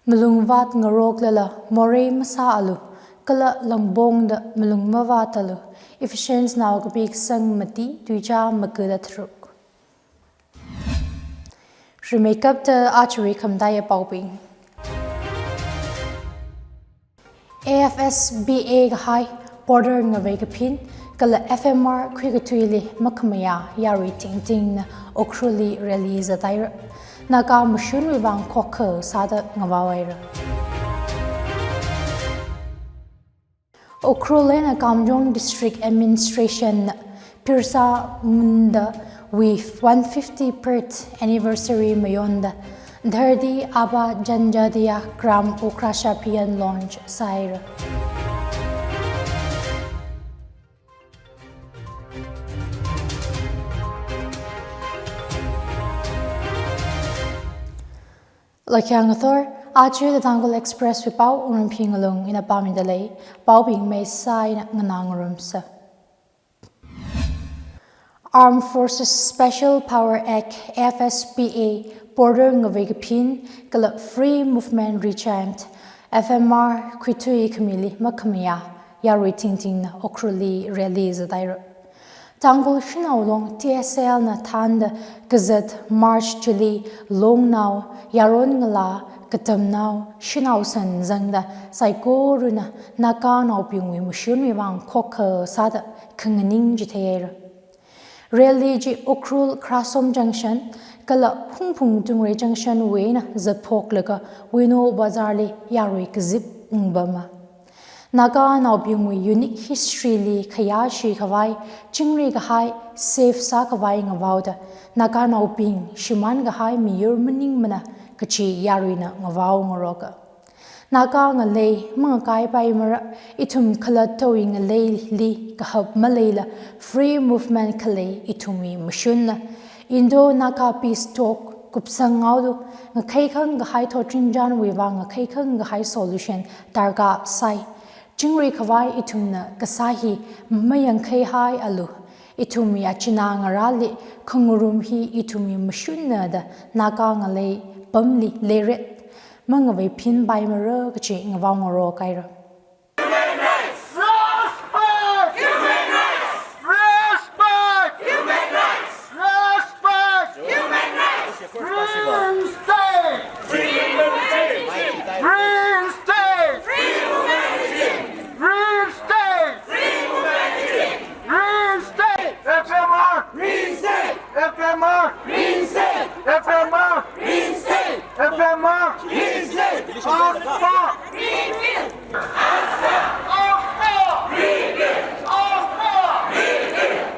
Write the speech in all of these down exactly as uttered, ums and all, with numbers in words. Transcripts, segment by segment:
Malungvāt ngaroklala morei masāalu, kala langpongda malung mavātalu. Ephesians nao kapi kasang mati, tuicha maga da tharuk. Rimeikapta ajawui khamataiya paobing. A F S P A kahai border ngavei kaphin kala F M R khuikathuili makhamayā yarui tingtingna Ukhrulli rally zathaira. Naga mashunwui vang khokha sāda ngavaohaira. Ukhrul eina Kamjong District Administration Birsa Munda wui one fifty-first anniversary mayonda Dharti Aaba Janjatiya Gram Ukhrashibhi launch sāhaira. Lakhayang ngathor, aja The Tangkhul Express wui pao Wungrampi Ngalung ina pāmida lei, paobing maisā eina nganā ngarumsa. Armed Forces Special Power Act, F S P A, border ngavei kaphin kala Free Movement Regime, F M R khuithui khamili makhamayā yarui tingtingna Ukhrulli rally zathaira. Tangkhul Shanao Long T S L na thānda kazat march chili longnao, yaron ngalā, katamnao, shanao san zangda saikorana Naganaobingwui mashunwui vang khokha sāda khanganing chitheihaira. Rally chi Ukhrul Khrasom Junction kala Phungphung Tungrei Junction wui eina zatphoklaga Wino Bazar li yarui kazip ungpama. Naganaobingwui unique history li khayāshi khavai, chingri kahai, safe sākhavai ngavaoda, Naganaobing shimān kahai miyur maningmana kachi yaruina ngavao ngaroka. Naga ngalei mangakaipaimara, ithum khalattawui ngaleili kahap maleila, free movement khalei ithumwui mashunna. Indo-Naga peace talk kupsang ngaolu, ngakheikhang kahai thotrinchānwui vang ngakheikhang kahai solution darkar sai. Chingri khavai ithumna kasā hi mayangkheihaialu. Ithumwui achinā ngarāli khangarum hi ithumwui mashunna da Naga ngalei pamli leiret mangaveiphinpaimara kachi ngavao ngarokahaira. Respect! Human rights! Respect! Human rights! Respect! Human rights! Reinstate! Reinstate! Reinstate! Reinstate! Reinstate! F M R! Reinstate! F M R! Reinstate! F M R! Reinstate! F M R! Reinstate! Asta! Asta! Asta!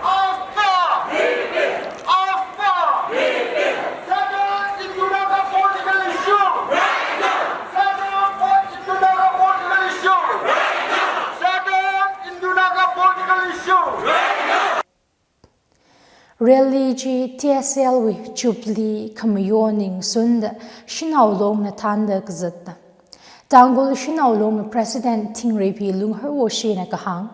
Asta! Asta! Settle Indo-Naga political issue! Right now! Settle Indo-Naga political issue! Right now! Settle Indo-Naga political issue! Right now! Rally chi T S L wui Jubilee khamayon ningsunda Shanao Long na thānda kazatna. Tangkhul Shanao Long President Thingreiphi Lungharwoshina kahāng,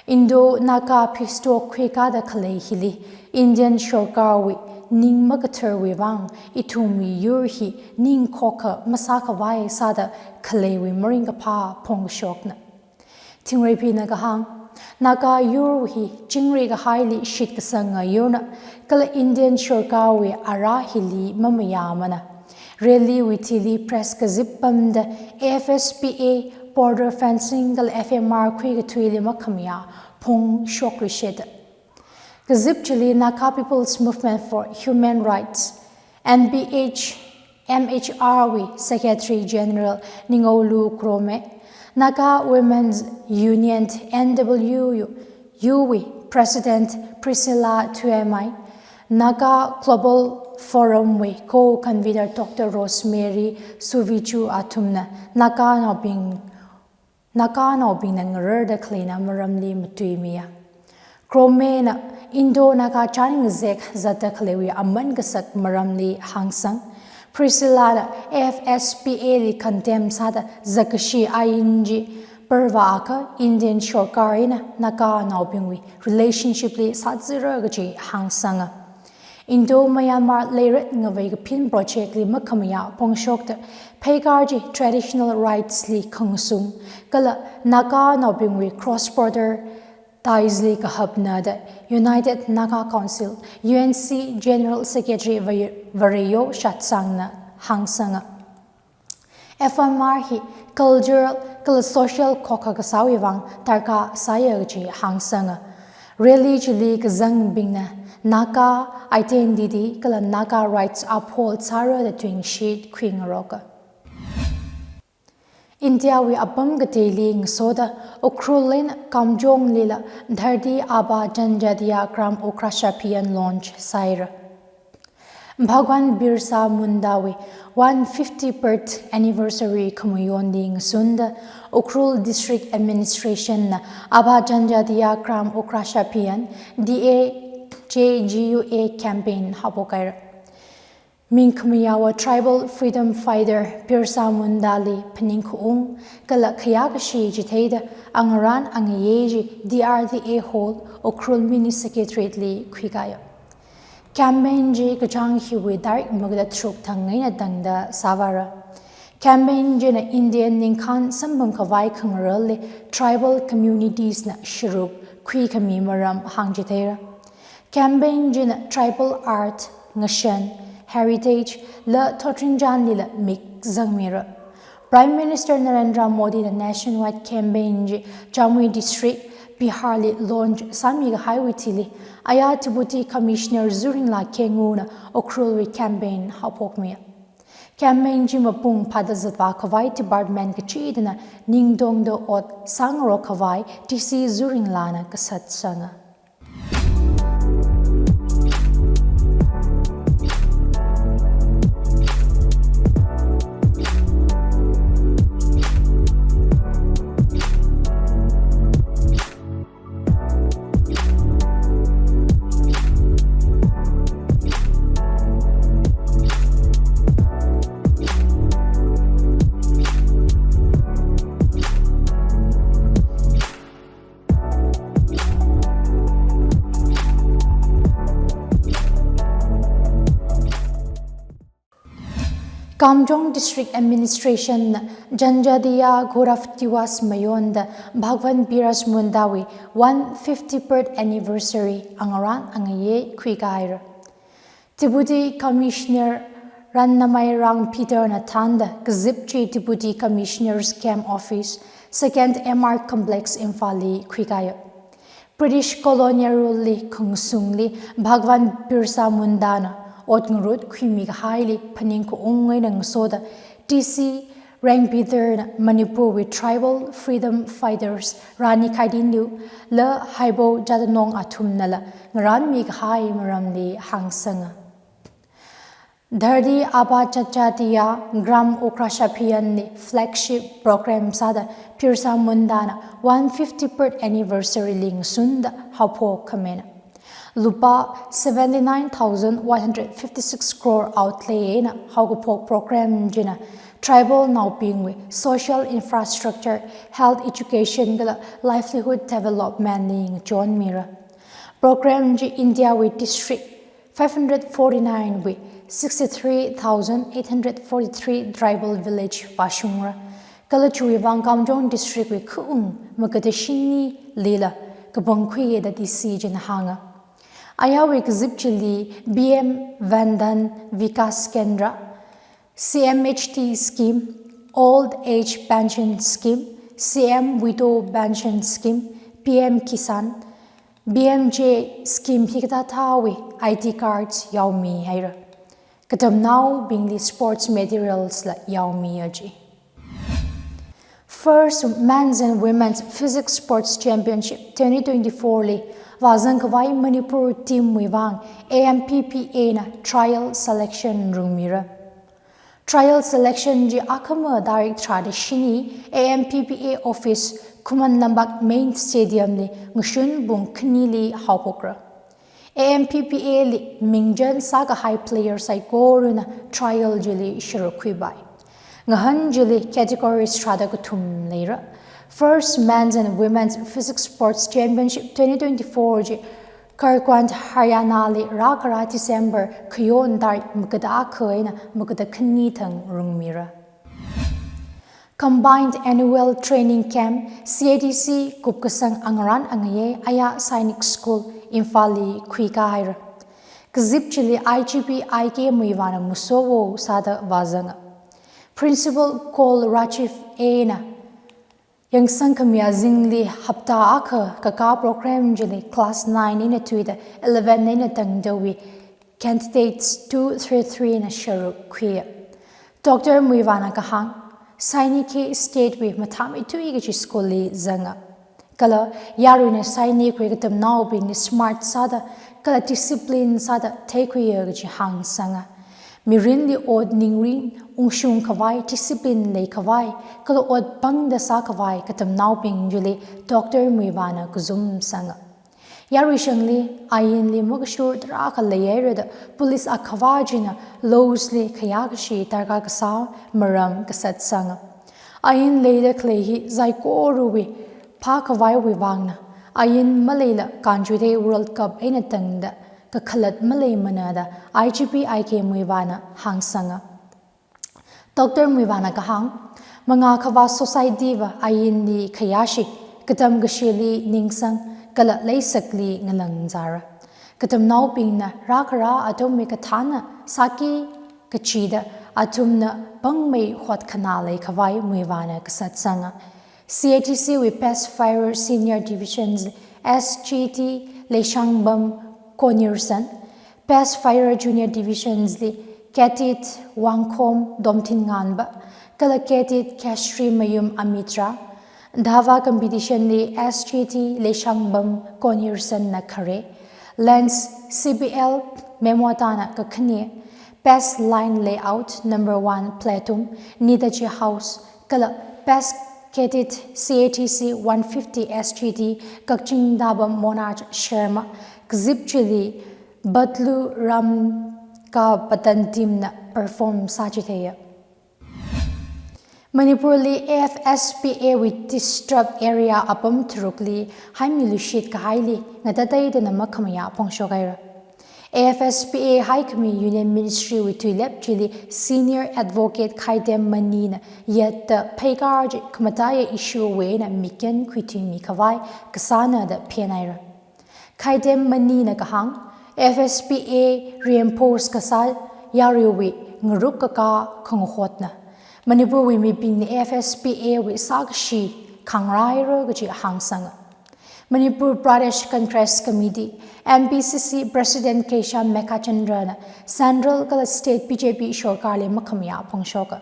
Indo-Naga peace talk khuikāda khalei hili Indian Sorkarwui ning makatharwui vang ithumwui yur hi ningkhokha masākhavai sāda khaleiwui maringkaphā phongkashokna. Thingreiphina kahāng, Naga yur hi chingri kahaili shitkasanga yurna, kala Indian Sorkarwui ara hili mamayāmana. Rally wui thili press kazip pamda F S P A, border fencing kala F M R khuikathuili makhamayā phongshokluishit. Kazip chili Naga People's Movement for Human Rights, N P H M H R wui Secretary General Ningolu Krome, Naga Women's Union, N W U, wui President Priscilla Thuemai, Naga Global Forum wui Co-Convener Doctor Rosemary Suvichu athumna Naganaobing Naganaobingna ngararda khaleina maramli matuimiya. Kromena Indo-Naga chān ngazek zatda khaleiwui aman kasak maramli hāngsang. Priscillana F S P A li condemn sāda zakkashi ain chi parvāakha Indian Sorkar eina Naganaobingwui relationship li sāzira kaji hāngsanga. Indo-Myanmar leiret ngavei kaphin project li makhamayā phongshokta pheikār chi traditional rites li khangasung, kala Naganaobingwui cross-border ties li kahapna da United Naga Council, U N C General Secretary Vare-, Vareyo Shatsangna hāngsanga. F M R hi cultural kala social khokkha kasāwui vang darkar sāya kaji hāngsanga. Rally chili kazangbingna Naga identity kala Naga rights uphold sāra da tuingashit khuingaroka. India wui apam kateili ngasoda Ukhrul eina Kamjonglila Dharti Aaba Janjatiya Gram Utkarsh Abhiyan launch sāhaira. Bhagwan Birsa Mundawui one fifty birth anniversary khamayonli ngasunda Ukhrul District Administration na Aaba Janjatiya Gram Utkarsh Abhiyan, D A J G U A campaign haophokhaira. Mingkhamayāva tribal freedom fighter Birsa Mundali phaningkhaung kala khayākashi chitheida angarān angayei chi D R D A Hall, Ukhrul Mini Secretariat li khuikāya. Campaign chi kachāng hiwui tarik makada tharuk thang eina tangda sāvāra. Campaign china Indian ningkhān samphang khavai khangarānli tribal communities na sharuk khuikhami maram hāngchitheira. Campaign china tribal art, ngashan, heritage, la thotrinchānlila mik zangmira. Prime Minister Narendra Modi na nationwide campaign chi Jamui District, Bihar li launch sāmikahaiwui thili, aya Deputy Commissioner Zuringla Kenguna Ukhrulwui campaign haophokmiya. Campaign chi mapung phāda zatvā khavai department kachidana ningtongda ot sāngarok khavai D C Zuringlana kasatsanga. Kamjong District Administration na Janjatiya Gaurav Diwas mayonda Bhagwan Birsa Mundawui one fifty birth anniversary angarān angayei khuikāhaira. Deputy Commissioner Ranamairang Peter na thānda kazip chi Deputy Commissioner's Camp Office, Second M R Complex, Imphal li khuikāya. British colonial rule li khangasungli Bhagwan Birsa Mundana ot ngarut khuimikahaili phaningkhaung eina ngasoda D C Rang Peter na Manipurwui tribal freedom fighters Rani Gaidinliu la Haibo Jadonang athumnala ngarānmikahai maramli hāngsanga. Dharti Aaba Janjatiya Gram Utkarsh Abhiyan li flagship program sāda Birsa Mundana one fifty birth anniversary li ngasunda haophok khamina. Lupā seventy-nine thousand one hundred fifty-six crore outlay eina haokaphok program china tribal naobingwui social infrastructure, health, education kala livelihood development li ngachonmira. Program chi India wui district five hundred forty-nine wui sixty-three thousand eight hundred forty-three tribal village vāshungra. Kala chiwui vang Kamjong District wui khaung makada shinilila kapangkhuiya da D C china hānga. Ayawui kazip chili P M Vandan Vikas Kendra, C M H T scheme, Old Age Pension Scheme, C M Widow Pension Scheme, P M Kisan, P M J scheme hikathāthāwui I D cards yaomihaira. Katamnaobingli sports materials la yaomiya ji. First Men's and Women's Physique Sports Championship twenty twenty-four li vāzang khavai Manipur team wui vang A M P P A na trial selection rungmira. Trial selection chi akhama tarik tharāda shini A M P P A office Khuman Lampak Main Stadium li ngashun pung khanili haophokra. A M P P A li mingchan sākahai player saikorana trial chili sharuk khuipai. Ngahān chili categories tharāda kathum leira. First Men's and Women's Physique Sports Championship twenty twenty-four chi Khargone Haryana li rākhara December khayon tarik maga da akha eina maga da khani thang rungmira. Combined Annual Training Camp, C A T C kupkasang angarān angayei Aya Sainik School, Imphal li khuikā haira. Kazip chili I G P I K Muivahna musowo sāda vāzanga. Principal Kol Rajiv A na yangsang khami azingli hapta akha kakā program chili class nine eina thuida eleven eina tangdawui candidates two three three na sharuk khuiya. Doctor Muivahna kahāng, Sainik hi state wui mathāmeithui kachi school li zanga. Kala yaruina Sainik wui katamnaobingli smart sāda, kala discipline sāda theikhuiya kachi hāngsanga. Mirinli ot ningrin ungshung khavai, discipline lei khavai, kala ot pangda sā khavai katamnaobing chili Doctor Muivahna kazum sanga. Yarui shangli ainli makashur tarākha leihaira da police akhavā china laws li khayā kashi darkar kasā maram kasat sanga. Ain leida khalei hi saikorawui phākhavaiwui vangna, ain maleila kanchuithei World Cup eina tangda kakhalat maleimana da I G P I K Muivahna hāngsanga. Doctor Muivahna kahāng, mangā khavā society va ainli khayāshi, katam kashili ningsang, kala leisakli ngalangzara. Katamnaobingna rākhara athumwui kathāna sāki kachida athumna pangmei hotkhanā lei khavai Muivahna kasat sanga. C A T C wui Best Firer Senior Divisions S G T Leishangbam Konirsan, Best Firer Junior Divisions li Cadet Wangkhom Domthinnganba, kala Cadet Kashri Mayum Amitra, Dhava competition li S G T Leishangbam Konirsan na khare, Lance C B L Memota na kakhane, Best Line Layout number one Platoon Nitaji House, kala Best Cadet C A T C one fifty S G T Kakching Dabam Monarch Sharma, kazip chili Batlu Ram ka Patan team na perform sāchitheiya. Manipur li A F S P A wui disturbed area apam tharukli haimi luishit kahaili ngatateidana makhamayā phongshok haira. A F S P A haikhami Union Ministry wui tuilep chili Senior Advocate Khaidem Mani na yatta pheikar chi khamataiya issue wui eina mikyan khuithuimi khavai kasāna da phenhaira. Khaidem Mani na kahāng, F S P A reinforce kasā yaruiwui ngaruk kakā khangahotna. Manipur wui mibingna F S P A wui sākashi khangarāhaira kachi hāngsanga. Manipur Pradesh Congress Committee, M P C C President Keisham Meghachandra na Central kala State B J P sorkarli makhamayā phongshoka.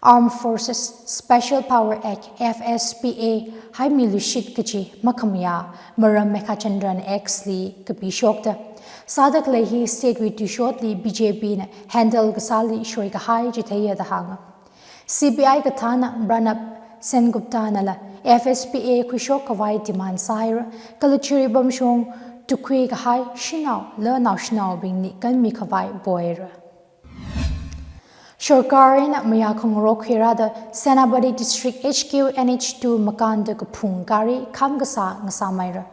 Armed Forces Special Power Act, F S P A, haimi luishit kachi makhamayā maram Meghachandra na X li kapishokta. Sāda khalei hi state wui tuishotli B J P na handle kasāli soi kahai chitheiya da hānga. C B I kathāna Pranab Sengupta nala F S P A khuishok khavai demand sāhaira, kala Jiribam shong tukhui kahai shanao la naoshinaobingli kanmi khavai pohaira. Sorkar eina mayā khangarok khuirāda Senapati District H Q N H two makānda kaphung gari kham kasā ngasāmeira.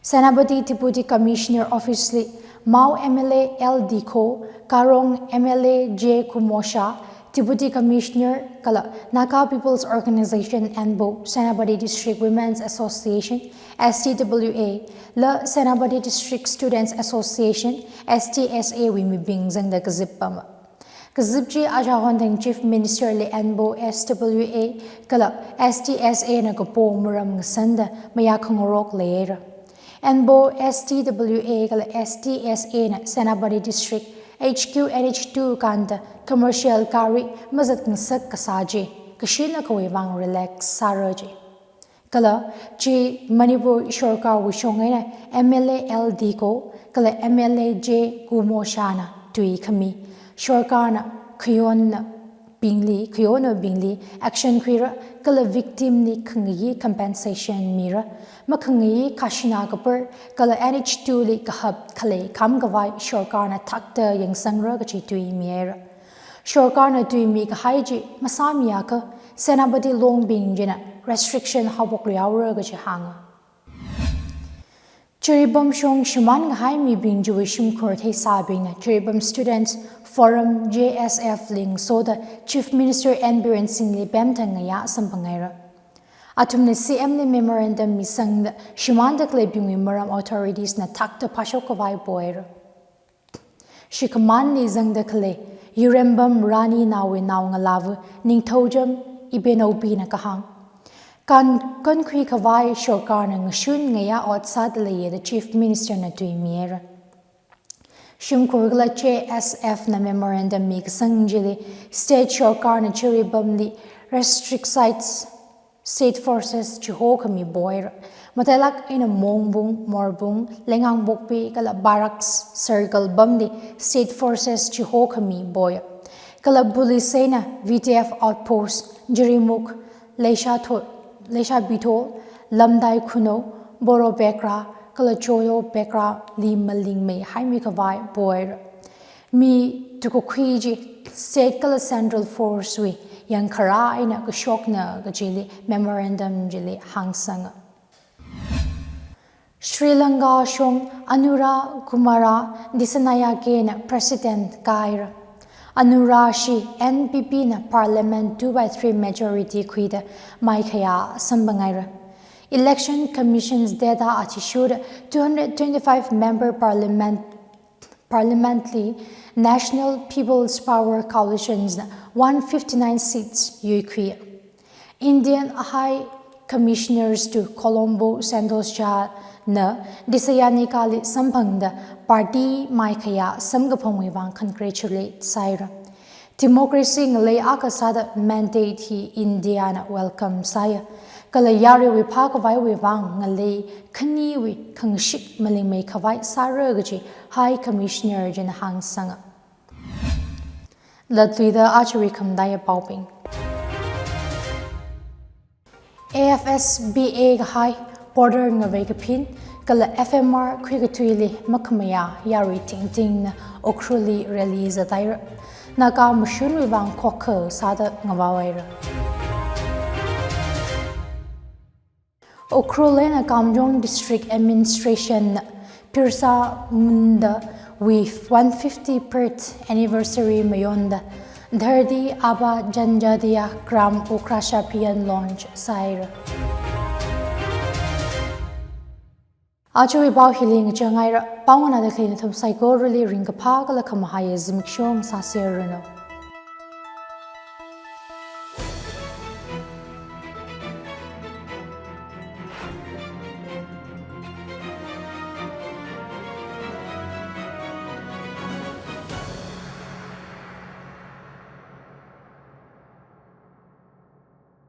Senapati Deputy Commissioner Office li Mao M L A L Dikho, Karong M L A J Kumosha, Deputy Commissioner kala Naga People's Organization N P O, Senapati District Women's Association, S T W A, la Senapati District Students Association, S T S A, wui mibing zangda kazip pama. Kazip chi aja honthang Chief Minister li N P O S W A kala S T S A na kapo maram ngasanda mayā khangarok leihaira. N P O S T W A kala S T S A na Senapati District H Q N H two kānda commercial gari mazat ngasak kasā chi, kashina kawui vang relax sāra chi. Kala chi Manipur sorkarwui shong eina M L A L Dikho kala M L A J Kumosha na tui khami. Sorkarna khayonna bingli, khayonnabingli action khuira kala victim li khangayi compensation mira. Makhangayi kashina kapar kala N H two li kahap khalei kham khavai sorkarna thakta yangsangra kachi tui mihaira. Sorkarna tuimi kahai chi masāmiakha Senapati longbing china restriction haophok luihaora kachi hānga. Jiribam shong shimān kahai mibing chiwui shimkhur theisābingna Jiribam Students Forum, J S F li ngasoda Chief Minister N Biren Singhli pemtang ngayā samphangaira. Athumna C M li memorandum misangda shimānda khaleibingwui maram authorities na thakta phāshok khavai poira. Shikhamānli zangda khalei Yurembam Rani naowui naongalāva Ningthoucham Ibenoupina kahāng, kan kankhui khavai sorkarna ngashun ngayā ot sāda leiya da Chief Minister na tuimihaira. Shimkhur kala J S F na memorandum mikasang chili state sorkarna Jiribamli restrict sites state forces chihokhami poira. Matailāk eina Mongbung, Morbung, Lengangpokpi kala Barracks Circle bamli state forces chihokhami poya. Kala police eina V T F outpost Jirimuk, Leishatho-, Leishabithol, Lamdai Khunou, Boro Bekra kala Choyo Bekra li malingmei haimi khavai poira. Mi tukakhui chi state kala central force wui yangkharā eina kashokna kajili memorandum chili hāngsanga. Sri Lanka shong Anura Kumara Dissanayake na president kāhaira. Anura shi N P P na parliament two by three majority khuida maikhayā samphangaira. Election Commission's data athishurda two hundred twenty-five member parliament Parliament li National People's Power Coalitions na one fifty-nine seats yuikhui. Indian High Commissioners to Colombo Santosh Jha na Dissanayake li samphangda party maikhayā samkaphangwui vang congratulate sāhaira. Democracy ngalei akha sāda mandate hi India na welcome sāya. Kala yaruiwui phākhavaiwui vang ngalei khaniwui khangashik malingmei khavai sāra kaji High Commissioner china hāngsanga. Latluida ajawui khamataiya paobing. A F S B A kahai, border ngavei kaphin, kala F M R khuikathuili makhamayā yarui tingtingna Ukhrulli rally zatahaira. Naga mashunwui vang khokha sāda ngavaohaira. Ukhrul eina Kamjong District Administration na Birsa Munda wui one fifty-fifth anniversary mayonda Dharti Aaba Janjatiya Gram Utkarsh Abhiyan launch sāhaira. Ajawui pao hili ngachanghaira. Pao nganāda khalei nathum saikorali ringkaphā kala khamahaiya zimiksho sāserranu.